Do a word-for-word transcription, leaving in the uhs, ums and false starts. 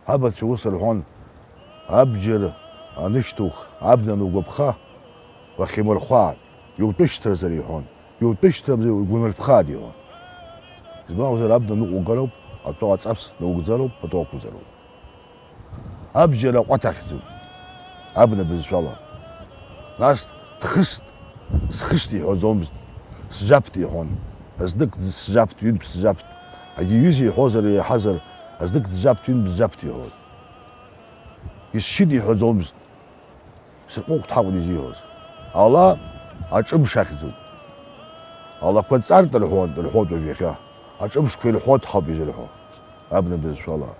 Абацәа ус рҳәон, абџьар анышьҭух, абна анугәаԥха, уахьимырхәааит, иутәышьҭразар иҳәон, иутәышьҭрамзар угәимырԥхааит иҳәон. Избан акәзар, абна ныҟәугароуп, атәы аҵас наугӡароуп, пату ақәуҵароуп. Абџьар аҟәаҭ ахьӡуп, абна бызшәала. Нас дхыст, схыст иҳәаӡомызт, сжаԥт иҳәон. Знык сжаԥт, ҩынтә сжаԥт. Егьи ҩыза иҳәозар, еиҳазар, знык дсжаԥт, ҩынтә сжаԥт иҳәон. Исшьит иҳәаӡомызт. Сырҟәыҟәҭ ҳакәын изиҳәоз. Ала аҿымш ахьӡуп. Алақәа ҵарт рҳәон, рҳәоит уажә иахьа. Аҿымшқәа ирҳәоит ҳауп изырҳәо. Абна бызшәала.